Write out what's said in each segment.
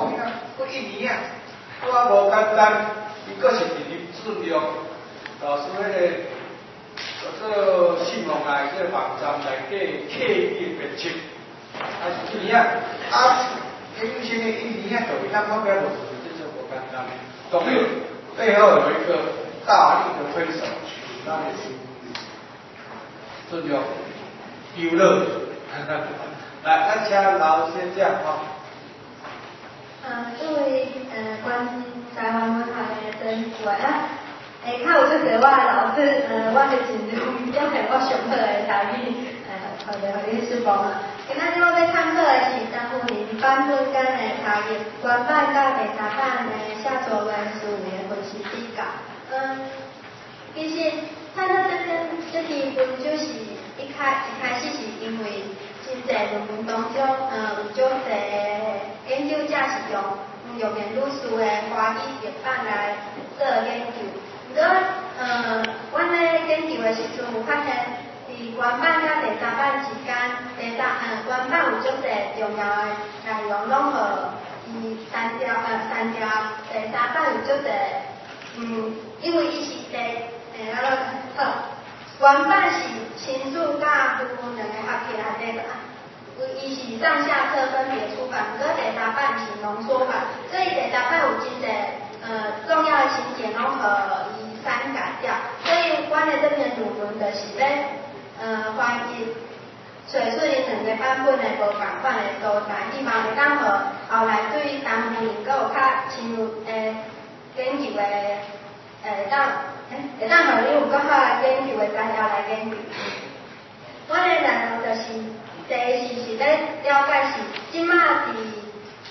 某囝，閣一年啊，拄仔無簡單，伊閣是佇林俊良老師彼个叫做信奉來這個網站內底客語編輯，啊是一年啊，啊，研究生的一年啊，就會當發表論文，這就無簡單的。當然背後有一個大力的推手，那就是俊良丟樂。來，咱請老師講吼。各位關心台灣文學的前輩啊，下跤有足濟我的老師，我是盡量表現我上好的台語，予恁失望啊。今仔日我欲探討的是陳芙玲版本間的差異，原版佮第三版的寫作跟思維的分析比較。其實探討這篇文章是一開始是因為真濟論文當中，有足濟研究者是用黃玉燕女士的華語譯版來做研究。毋過，阮咧研究的時陣有發現，佇原版佮第三版之間，原版有足濟重要的內容攏予伊刪掉，第三版有足濟，因為伊是第，啊，好，原版是親子佮夫婦兩个合起來第三。伊是上下冊分別出版，毋過第三版是濃縮版，所以第三版有真濟重要的情節攏予伊刪改掉。所以阮的這篇論文就是欲翻譯找出𪜶兩个版本的無仝款的所在，希望會當予後來對陳芙玲閣有較深入的研究的，會當予恁有閣較研究的材料來研究。阮的內容就是，第一是欲了解是這馬佇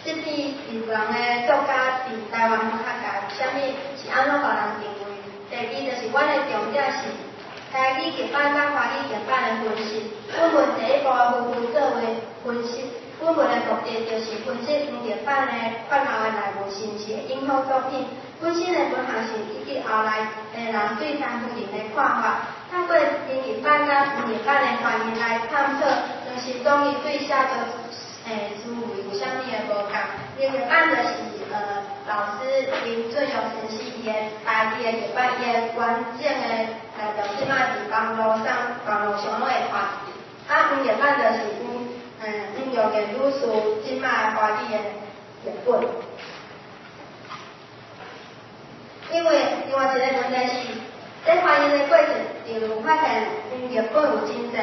這批日本的作家佇台灣文學界有啥物是按怎予人定位？第二就是阮的重點是台語譯版佮華語譯版的分析。本文第一步的夫婦做為分析，本文的目的就是分析黃譯版的缺漏的內容是毋是會影響作品本身的文學性，以及後來的人對陳芙玲的看法。透過英譯版佮黃譯版的翻譯來探討張時中伊對寫作思維有啥物的無仝。英譯版就是老師林俊良先生伊的台語的譯版，伊的完整的內容這馬佇網路上攏會看著。啊，黃譯版就是黃玉燕女士這馬華語的譯本。因為另外一个問題是，在翻譯的過程中，有發現黃譯本有真濟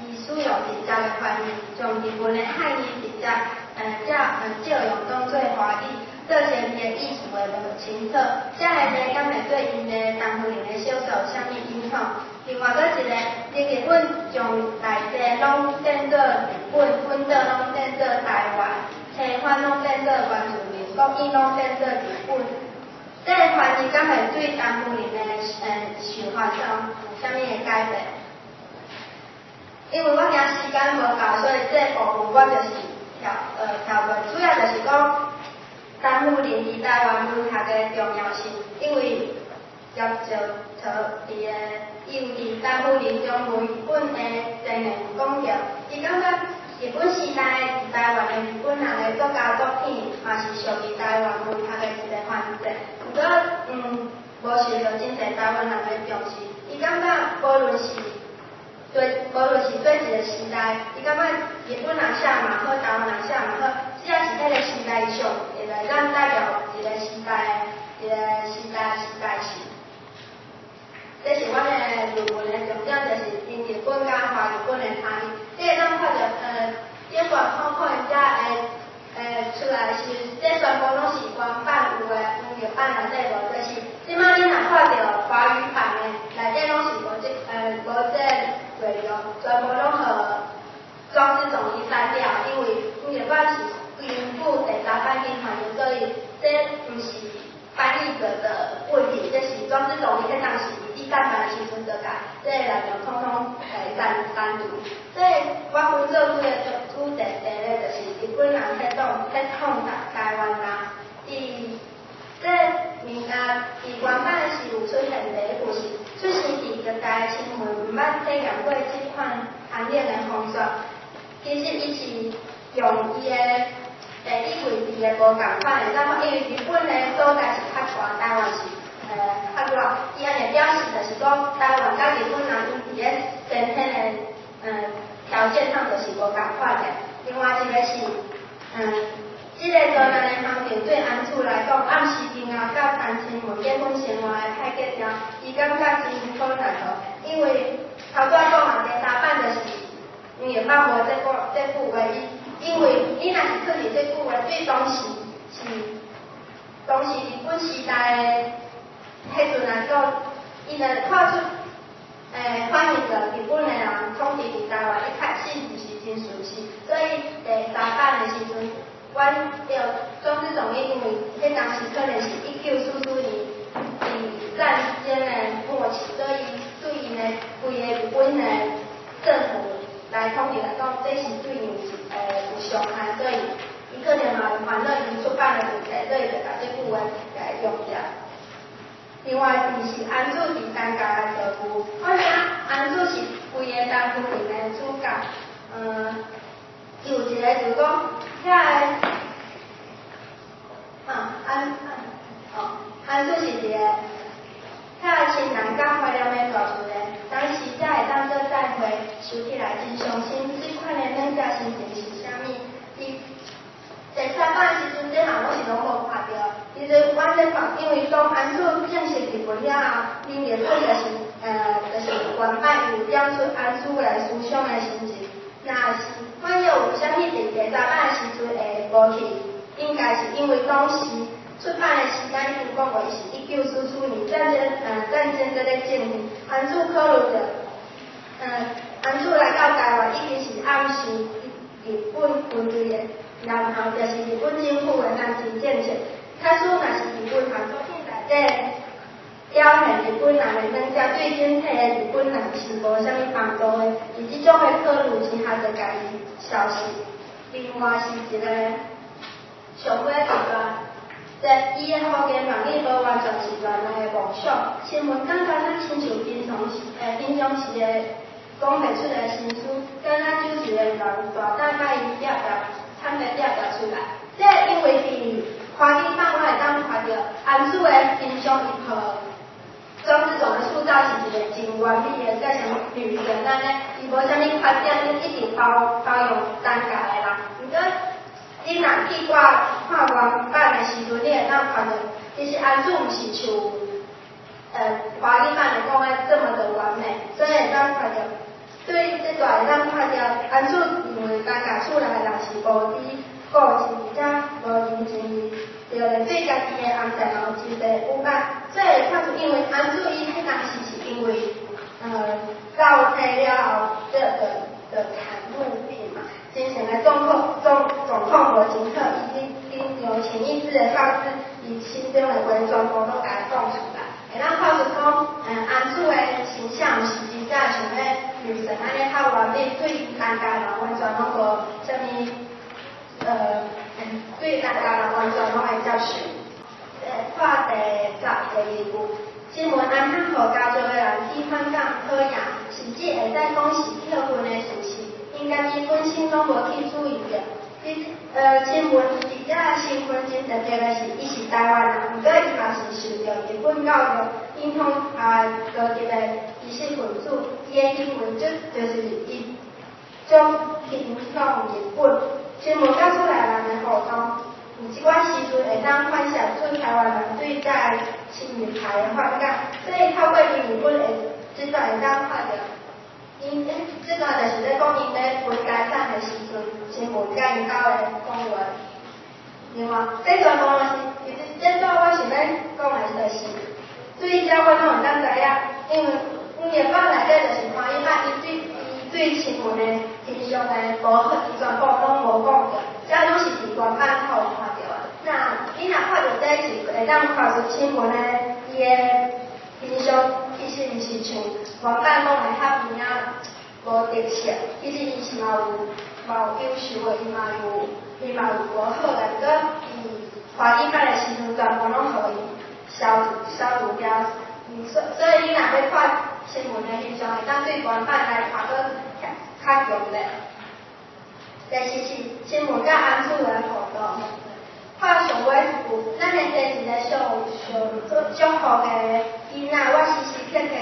伊使用直接的翻譯，將日文的漢語直接照用當做華語，造成伊的意思會無清楚。這个呢，敢會對𪜶的陳芙玲的小說有啥物影響？另外閣一个，日本將內地攏變做日本，本島攏變做台灣，西番攏變做原住民，國語攏變做日本。這个翻譯敢會對陳芙玲的想法上有啥物的改變？因為我驚時間無夠，所以這部分我就是跳過。主要就是講陳芙玲佇台灣文學的重要性，因為葉石濤佇個伊有佇陳芙玲中文本的前言講著，伊感覺日本時代佇台灣的日本人的作家作品，嘛是屬於台灣文學的一个環節。毋過，無受著真濟台灣人的重視。伊感覺無論是對一个時代，伊感覺日本人寫嘛好，台灣人寫嘛好，只要是彼个時代上會來咱代表一個時代的一個時代性。這是阮的論文的重點，就是英譯本佮華語本的差異。你會當看著，頂懸可能遮會出來是，這全部攏是原版有的，黃譯版內底無，就是這馬你若看著華語版的內底攏是無這內容，全部攏予莊司總伊刪掉，因為黃譯版是根據第三版去翻譯，所以這毋是翻譯者的問題，這是莊司總伊彼當時佇第三版的時陣就共這个內容統統刪除。所以我分做幾个主題，第一个就是日本人血統台灣人，佇這物件佇原版是有出現第一句是出生佇熱帶的親們毋捌體驗過這款寒冷的風雪。其實伊是用伊的地理位置的無仝款，會當因為日本的所在是較大，台灣是較熱。伊按呢表示就是講，台灣佮日本人𪜶佇咧先天的條件上就是無仝款的。另外一個是，這個災難的行徑對安子來講，暗時間啊，佮陳清文結婚生活的歹決定，伊感覺真無可奈何，因為頭拄仔講啊，第三版就是黃奕邦無這句話，伊因為你若是囥佇這句話，對當時是當時日本時代的彼陣來講，伊若看出反映著日本的人統治佇台灣一開始毋是真順勢，所以第三版的時陣，阮著莊子總因為彼當時可能是1944年佇戰爭的末期，所以對𪜶的規个日本的政府來統治來講，這是對𪜶是有傷害，所以伊可能嘛有煩惱𪜶出版的問題，所以就共這句話共用掉。另外，就是安子佇陳家的照顧，我知影安子是規个陳夫人的主角。有一個就是講，遐个啊安哦，安子是一個遐個親人佮懷念的大厝咧，當時才會當做再會，想起來真傷心。這款的軟隻心情是啥物？佇第三版的時陣，這項我是攏無看著。其實阮咧看，因為當安子正式入本了後，林日本就是原版有點出安子的思想的心情。若是反正有啥物佇第三版的時陣會無去，應該是因為當時出版的時間已經講過，伊是1944年戰爭這個進行，安子考慮著，安子來到台灣已經是暗示日本軍隊的，然後就是日本政府的南進政策。假使若是日本學作品內底表現日本人的軟隻，對整體的日本人是無啥物幫助的。而這種的考慮之下，就共伊消失。另外是一個上尾一段，這伊的福建粵語無完全是原來的夢想。新聞感覺若親像平常時的講袂出的心思，敢若酒醉的人大膽共伊表達，坦白表達出來。這因為佇華語版我會當看著安子的形象，伊予莊子總的塑造是一個真完美的，甲像女神按呢，伊無啥物缺點，一直包容陳家的人。毋過，你若去看看原版的時陣，你會當看著，其實安子毋是像華語版的講的這麼的完美，所以會當看著，對這段會當看著安子認為陳家厝內的人是無知顧情，而且無人情味，就連對家己的翁婿嘛有真濟不滿，所以會看出，因為安子伊彼當時是因為落體了後，這個的產褥病嘛，精神的狀況無真好，伊經由潛意識的方式，伊心中的話全部攏共伊講出來，會當看出講，安子的形象毋是真正像彼女神按呢較完美，對陳家人完全攏無啥物，對陳家人完全攏會接受。看第十第二句，新聞安怎予家族的人去反感討厭，甚至會使講是扣分的事實，𪜶家己本身攏無去注意著。新聞佇遮身份真特別的是，伊是台灣人，毋過伊嘛是受著日本教育影響啊高級的知識分子，伊的行為就是伊種傾向日本。新聞佮厝內人的互動，有一寡時陣會當反射出台灣人對這個新聞台的反感，所以透過日本的這段會當看著，𪜶這段就是咧講𪜶咧分家產的時陣，新聞佮𪜶兜的講話。另外，這段講的是，其實這段我想欲講的就是，對這我攏會當知影，因為黃奕邦內底就是華語版，伊對新聞的形象的無好，伊全部攏無講著，這攏是佇原版頭有看著的。那你若看著這是會當看出新聞的伊的形象，其實毋是像原版講的遐爾仔無特色，其實伊是嘛有優秀的，伊嘛有無好的，毋過伊華語版的時陣全部攏予伊消除掉。所以你若欲看新聞的形象，會當對原版來看閣較強烈。第四是新聞佮安厝的互動。看上尾一句，咱會生一個上上祝福的囡仔，我時時刻刻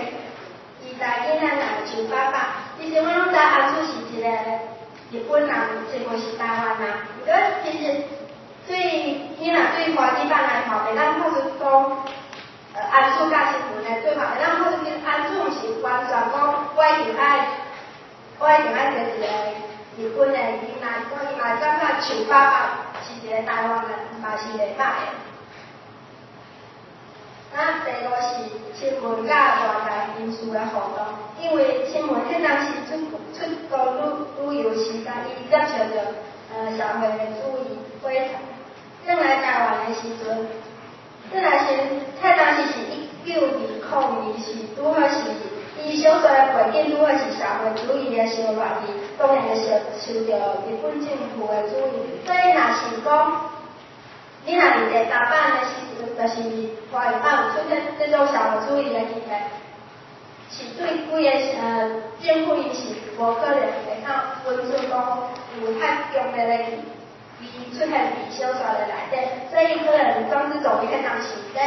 期待囡仔若會像爸爸。其實我攏知安厝是一個日本人，新聞是台灣人。毋過其實對囡仔對華語版來看，會當看出講，安厝佮新聞的對話，會當看出其實安厝毋是完全講我一定愛生一個日本的囡仔，講伊嘛感覺像爸爸是一個台灣人，嘛是袂歹的。那第五是新聞佮外界因素的互動，因為新聞彼當時出國旅遊時間，伊接受著社會的注意火柴。轉來台灣的時陣，轉來時，彼當時是1920是拄好是伊小說的背景，拄好是社會主義的相亂去，當然會受著日本政府的注意。所以若是講，你若佇第三版的時陣，就是華語版有出現這種社會主義的議題，是對規个政府伊是無可能會當允准講有較強烈的伊出現佇小說的內底，所以可能莊子總伊彼當時咧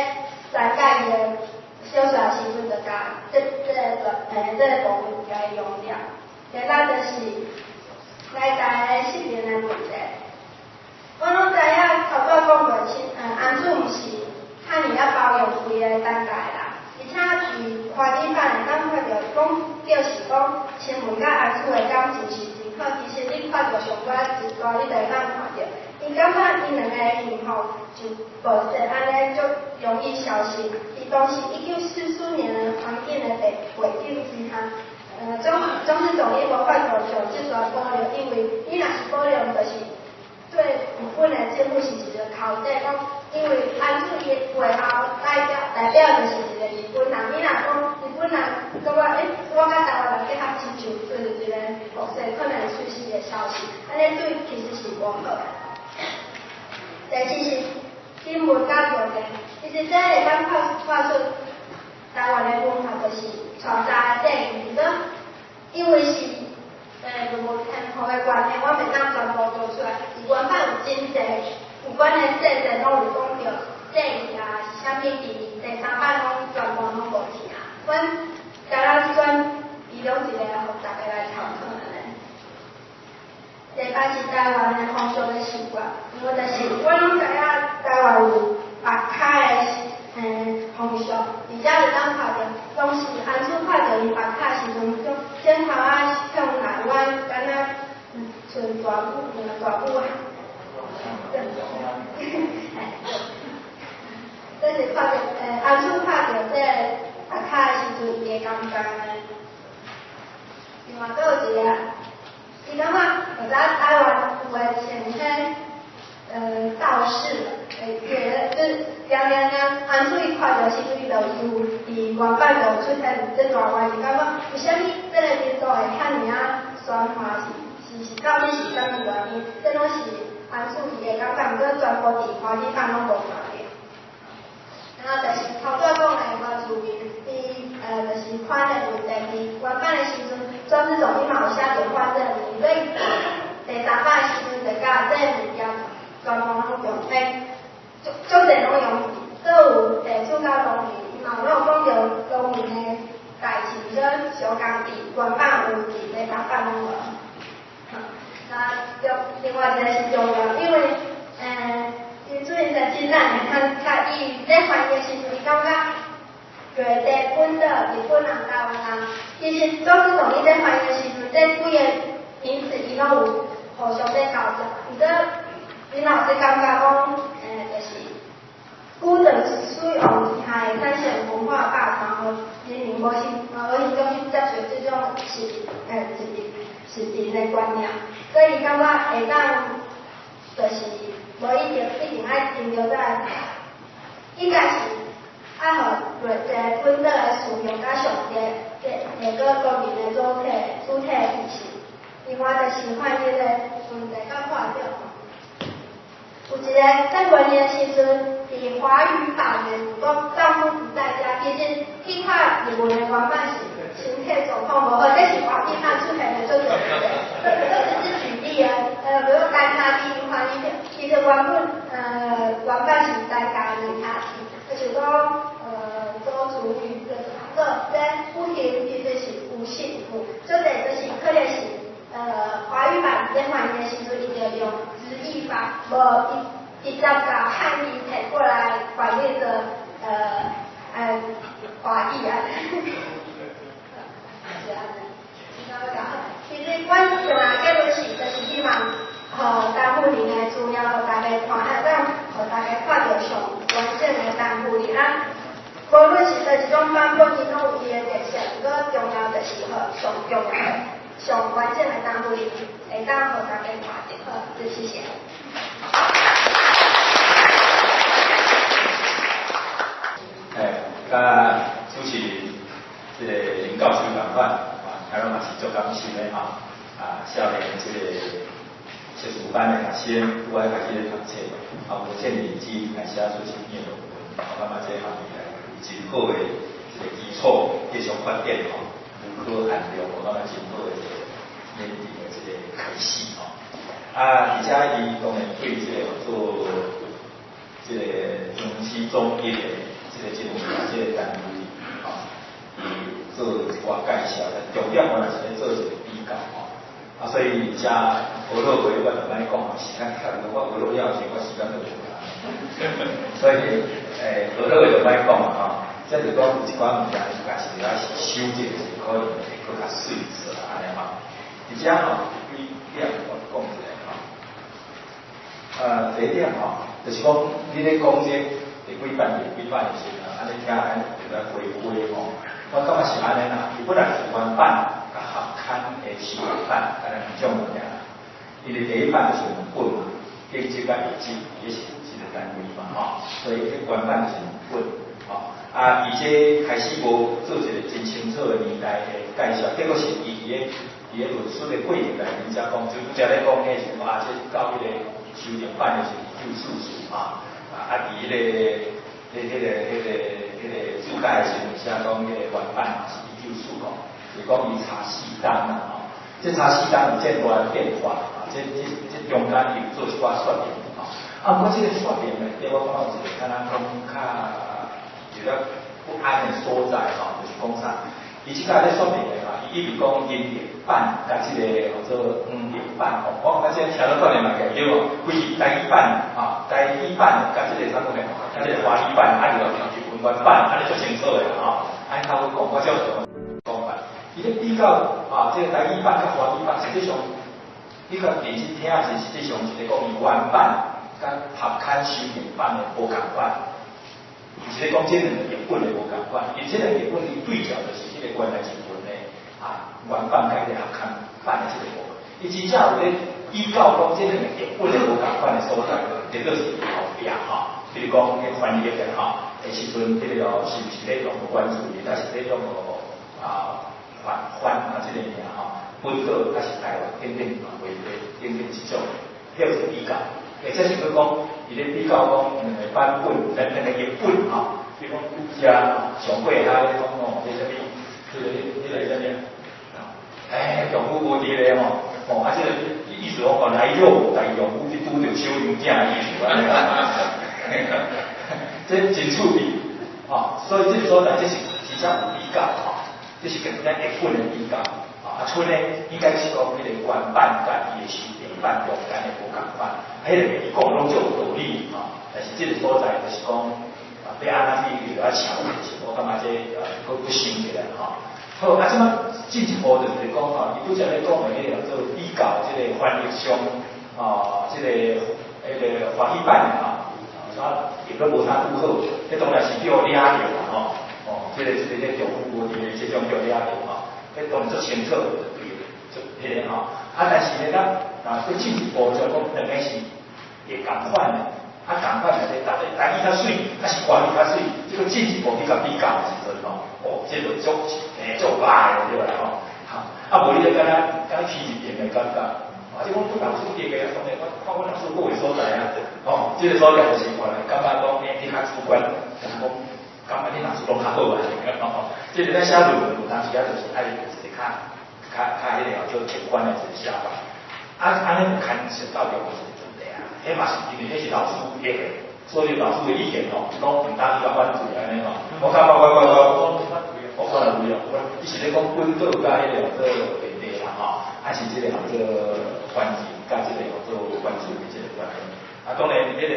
刪改伊的小說的時陣，就共這個部分共伊用掉。第六就是內在的適應的問題。我攏知影頭拄仔講過，安厝毋是遐爾仔包容規个單界啦，而且佇華語版會當看著講，就是講新聞佮安厝的感情是真好。其實你看著上懸一段，你就會當看著，伊感覺𪜶兩個幸福就無說按呢足容易消失。佇當時1944年的環境的背景之下，莊子總伊無法度將這段保留，因為你若是保留，就是對日本的政府是一個口底，講因為安厝伊背後代表就是一個日本人，你若講日本人感覺我佮台灣人結合親像就是一個國勢可能隨時會消失，按呢對其實是無好的。第四是新聞佮藥店，其實這會當看出台灣的文化就是傳達的這個，因為是無天賦的關係，我袂當全部讀出來。伊原版有真濟有關的細節攏有講著，這字啊是啥物字，第三版攏全部攏無聽。阮敢若選其中一個，予大家來參考按呢。第八是台灣的風俗的習慣，因為就是我攏知影台灣有縛跤的風俗，而且會當看著，當時安厝看著伊縛跤的時陣，種剪頭仔向內彎，敢若像大母兩個大母啊。這是看著安厝看著這個縛跤的時陣，伊會感覺呢。另外，閣有一個，伊感覺就知台灣有的像彼道士，就是定定定安厝伊看著時陣，伊就有佇原版就有出現這段話，伊感覺為啥物這個民族會遐爾仔宣傳是到底是啥物原因？這攏是安厝伊的感覺，毋過全部佇華語版攏無看著。然後就是頭拄仔講的原住民，伊就是翻譯問題，佇原版的時陣，莊子總伊嘛有寫著翻譯名，所以第三版的時陣就共這個物件全部攏用，足足濟攏用去，閣有地主佮農民，伊嘛有攏有講著農民的代誌，說相仝佇原版有，佇第三版攏無。那另外一個是重要，因為林主任在真咱會較較伊咧翻譯的時陣，伊感覺內地本島日本人、台灣人，其實莊子總伊咧翻譯的時陣，這幾個名詞伊攏有互相咧交接。毋過林老師感覺講，就是古代使用之下會產生文化霸權，予人民無形中去接受這種實質的觀念，所以伊感覺會當就是無一定愛停留在，應該是愛予內地本島的使用較上低，下個國民的主體意識。另外就是翻譯的問題佮看著，有一個在翻譯的時陣，佇華語版的講丈夫不在家，其實去看日文的原版是身體狀況無好，這是華語版出現的足濟問題。這只是舉例啊，比如台台字翻譯，其實原本原版是台加字卡字，就是講周族語的個這不行，其實是有幸福，這個就是可能是華語版咧翻譯的時陣，伊就用直譯法，無伊直接共漢字提過來翻譯做華語啊。是按呢。其實阮上來結論是，就是希望予陳富林的資料，予大家看，啊，當予大家看著上完整的陳富林啊。無論是佗一種版本，伊攏有伊的特色。毋過重要就是予上重要的、上完整的陳富林，會當予大家看著好，就謝謝。欸，佮主持人這个林教授仝款，啊，聽講嘛是足感心的吼，啊，少年這个碩士班的學生，拄愛開始咧讀冊，啊，有這認真來寫出一篇論文，我感覺這方面有真好的一個基礎，繼續發展吼，無可限量，我感覺真好的一個研究的這個開始吼。啊，而且伊當然對這個做這個中西中醫的這個這個這個單位，吼，伊做一寡介紹，重點我若是咧做一個比較吼。啊，所以遮學樂會我就莫講，時間較無，我學樂了時，我時間都無啦。所以，學樂會就莫講吼，這就講有一寡物件，家是愛修正，是可能會閣較媠說按呢吼。而且吼，幾點我講一下吼。第一點吼，就是講你咧講這第幾版第幾版的時陣，按呢聽按呢就來回歸吼。我感覺是按呢啦，伊本來是原版佮合刊的修訂版，敢若兩種物件。伊的第一版就是文本嘛，頂級佮下級，伊是一個單位嘛，吼，所以這原版就是文本，吼。啊，伊這開始無做一個真清楚的年代的介紹，結果是伊佇咧論述的過程內面才講，就拄才咧講彼是講啊，這到彼個修訂版的是1944啊，啊，佇彼個、彼、彼個、彼個、彼個注解的時陣寫講彼個原版是1945，就是講伊查四冬啦，吼，這查四冬有這大的變化，啊，這中間伊有做一寡說明，吼，啊，毋過這個說明內底，我感覺有一個敢若講較有點不安的所在，吼，就是講啥？伊這擺咧說明的吼，伊一直講音譯版佮這個叫做音譯版吼，我感覺這聽了可能嘛會記得哦，規是台語版啊，台語版佮這個啥物呢？佮這個華語版，啊，就是文言版，按呢足清楚的吼。按呢較好講，我照講法。伊咧比較啊，這個台語版佮華語版，實際上你較認真聽是實際上是咧講伊原版佮合刊修訂版的無仝款。伊是咧講這兩個譯本的無仝款，伊這兩個譯本伊對照就是彼個原來一份的啊原版佮彼個合刊版的這個部分，伊真正有咧比較講這兩個譯本的無仝款的所在，結果是後壁吼，比如講咧翻譯的吼，的時陣，彼個哦是毋是咧用關注的，抑是咧用啊翻翻啊這個名吼，本島抑是台灣等等嘛，為等等這種，彼個是比較。或者是閣講，伊咧比較講兩個版本，兩個譯本吼，比如講拄才上過遐咧講哦，彼啥物，彼個啥物啊？欸，丈夫無佇咧吼，哦，啊，這個意思講，來了，但丈夫去拄著小牛囝的意思按呢啦，這真趣味，吼，所以這個所在這是真正有比較吼，這是跟咱譯本的比較，啊，賰呢應該是講彼個原版佮伊的修訂版中間的無仝款。彼個伊講攏足有道理吼，但是這個所在就是講，啊，欲按怎去就愛喬是，我感覺這閣閣想一下吼。好，啊，這擺進一步就是講吼，伊拄才咧講的彼個叫做比較這個翻譯上，啊，這個彼個華語版的吼，啊，譯閣無啥拄好，彼當然是叫掠著啦吼，哦，這個咧丈夫無佇咧，這種叫掠著吼，彼當然足清楚就對，就彼個吼，啊，但是呢，咱若閣進一步就講兩个是會仝款的，啊，仝款內底，台語較媠，抑是華語較媠，這個進一步去共比較的時陣吼，哦，這個足足歹的對啦吼，哈，啊，無你就敢若敢若起一邊的感覺，啊，這講阮老師譯的，當然我看阮老師好的所在啊，哦，這個所在就是看來感覺講，欸，你較主觀，就是講感覺恁老師攏較好啊，吼，這個咱寫論文有當時啊，就是愛一個較較較彼個叫做客觀的一個寫法。啊，啊，按呢就牽涉到另外一個問題啊，彼嘛是因為彼是老師譯的，所以老師的意見吼，攏毋當去共反對按呢吼。我感覺我可能有，伊是咧講本島佮彼个叫做地地啦吼，還是這個叫做環境佮這個叫做關注的這個關係。啊，當然，彼個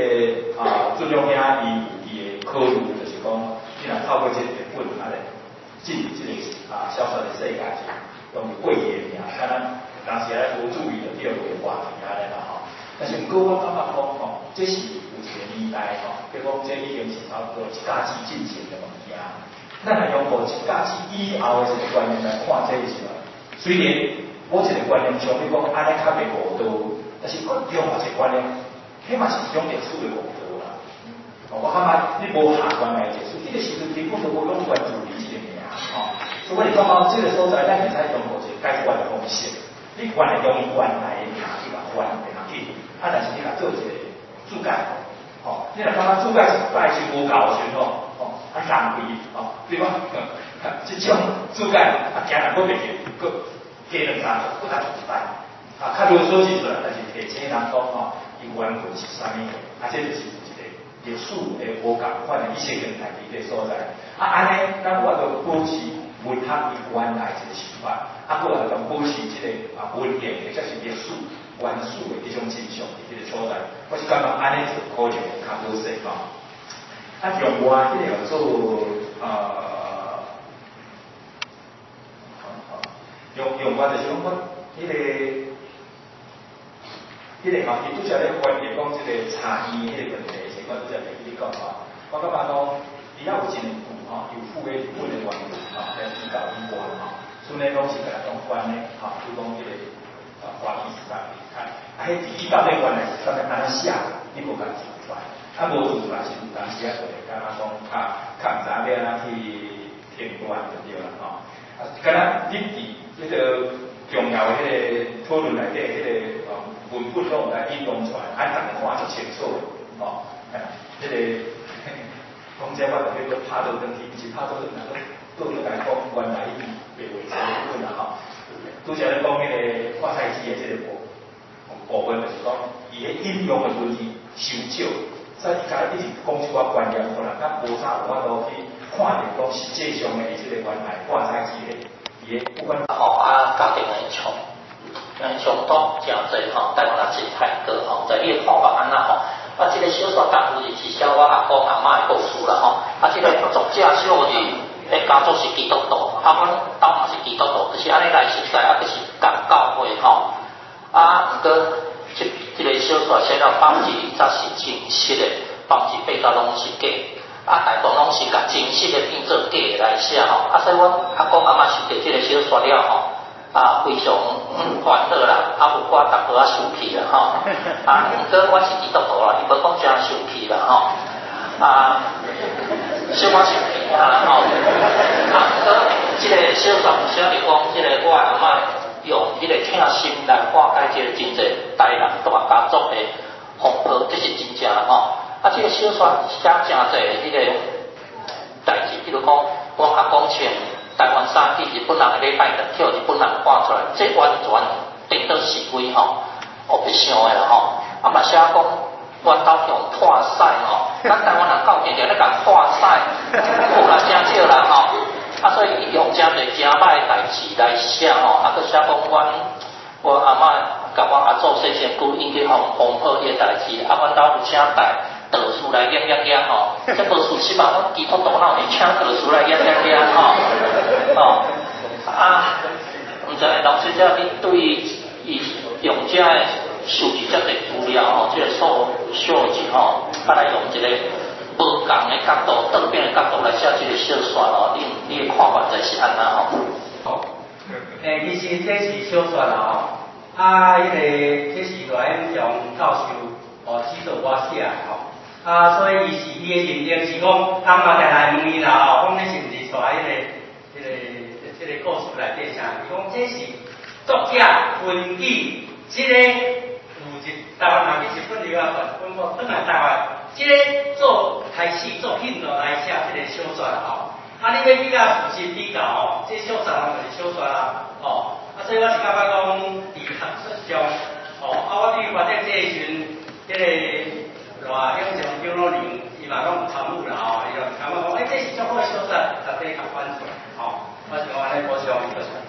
啊，俊良兄伊有伊的考慮，就是講，你若透過這個本啊來進入這個啊小說的世界時，用過去的名，敢若當時咧無注意就叫袂話題按呢啦吼。但是毋過我感覺講吼，這是有一個年代吼，比如講這已經是差不多一甲子進前的物件。咱若用過一甲子以後的一個觀念來看這個時陣，雖然某一個觀念上你講按呢較袂誤導，但是閣另外一個觀念，彼嘛是一種歷史的誤導啦。哦，我感覺你無下原來歷史，彼個時陣根本就無用原住民這個名吼。所以我是感覺這個所在，咱會使用過一個解決的方式。你原來用原來的名去共翻袂要緊，啊，但是你共做一個注解，吼，你若感覺注解一擺是無夠的時陣吼，吼，啊浪費，吼，對吧？這種注解啊，驚人閣袂記，閣加兩三個，閣共做一擺，啊，較囉嗦一出來，但是提醒人講吼，伊原文是啥物，啊，這就是一個歷史的無仝款的一些跟代誌的所在。啊，按呢，咱有法度保持文學伊原來一個想法，啊，閣來講保持這個啊文獻或者是歷史原始的這種真相佇這個所在，我是感覺按呢做可能會較好勢吼。啊，另外彼個叫做啊，好好，用我就是講我彼個吼，伊拄才咧翻譯講這個差異彼個問題時，我拄才袂記你講吼，我感覺講伊猶有真個句吼，有附個日本的原文吼，來比較以外吼，剩的攏是共講翻的吼，比如講彼個啊華語時代看，啊，彼字到底原來是啥物按怎寫，你無共注出來，啊無注出來是有當時啊就會感覺講較較毋知影欲按怎去評斷就對啦吼。啊，敢若你佇彼個重要的彼個討論內底，彼個文本攏有來引用出來，啊，逐个看足清楚的，吼，彼個講這我就欲閣拍倒轉去，毋是拍倒轉來，閣倒轉來講原來伊白話這個本啦吼。拄才咧講彼個掛菜機的這個部分，就是講伊彼引用的文字傷少，所以伊家一直講一寡觀念，可能較無啥有法度去看著講實際上的伊這個原來掛菜機的伊的不管吼啊，家庭的衝突誠濟吼，台灣人真太過吼，在你的看法按怎吼？啊，這個小說當初是寫我阿公阿嬤的故事啦吼。啊，這個作者小字，彼家族是基督徒，啊，阮兜嘛是基督徒，就是按呢來熟似，啊，閣是共教會吼。啊，毋過這個小說寫了20%是真實的，80%攏是假。啊，大部分攏是共真實的變做假的來寫吼。啊，所以阮阿公阿嬤受著這個小說了吼，啊，非常歡樂啦，啊，有寡淡薄仔生氣啦吼。啊，毋過我是基督徒啦，伊無講誠生氣啦吼。啊，小可生氣啊吼。啊，毋過這個小說有寫著講，這個我阿嬤用彼個疼心來化解這個真濟台南大家族的風波，這是真正吼。啊，這個小說寫誠濟彼個代誌，比如講，我阿公穿台灣衫去日本人的禮拜堂，予日本人趕出來，這完全顛倒是非吼，烏白想的啦吼。啊嘛寫講，阮兜予破屎吼，咱台灣人到定定咧共破屎，有啦，誠少啦吼。啊，所以伊用誠濟誠歹的代誌來寫吼，啊，閣寫講阮我阿嬤共阮阿祖洗身軀引起風波彼個代誌，啊，阮兜有請帶道士來驗驗驗吼，這無事實嘛？阮基督徒哪有會請道士來驗驗驗吼？吼啊，毋知老師這你對伊用這个收集這濟資料吼，這個數據吼，啊來用一個無仝的角度、轉變的角度來寫這個小說吼，你的看法在是按怎吼？好，其實這是小說啦吼，啊，彼個這是賴永祥教授哦指導我寫的吼。啊，所以伊是伊的認定是講，翁嘛定來問伊啦吼，講你是毋是帶彼個故事內底啥？伊講這是作者根據這個有一台灣人去日本留學，本國轉來台灣，這個做開始做興趣來寫這個小說啦吼。啊，你欲比較事實比較吼，這小說攏就是小說啦，吼。啊，所以我是感覺講，佇學術上，吼，我對發展這個時陣，這個賴永祥長老娘伊嘛攏有參與啦吼，伊就感覺講，欸，這是足好的小說，值得共翻出來吼。我想按呢補充，多謝。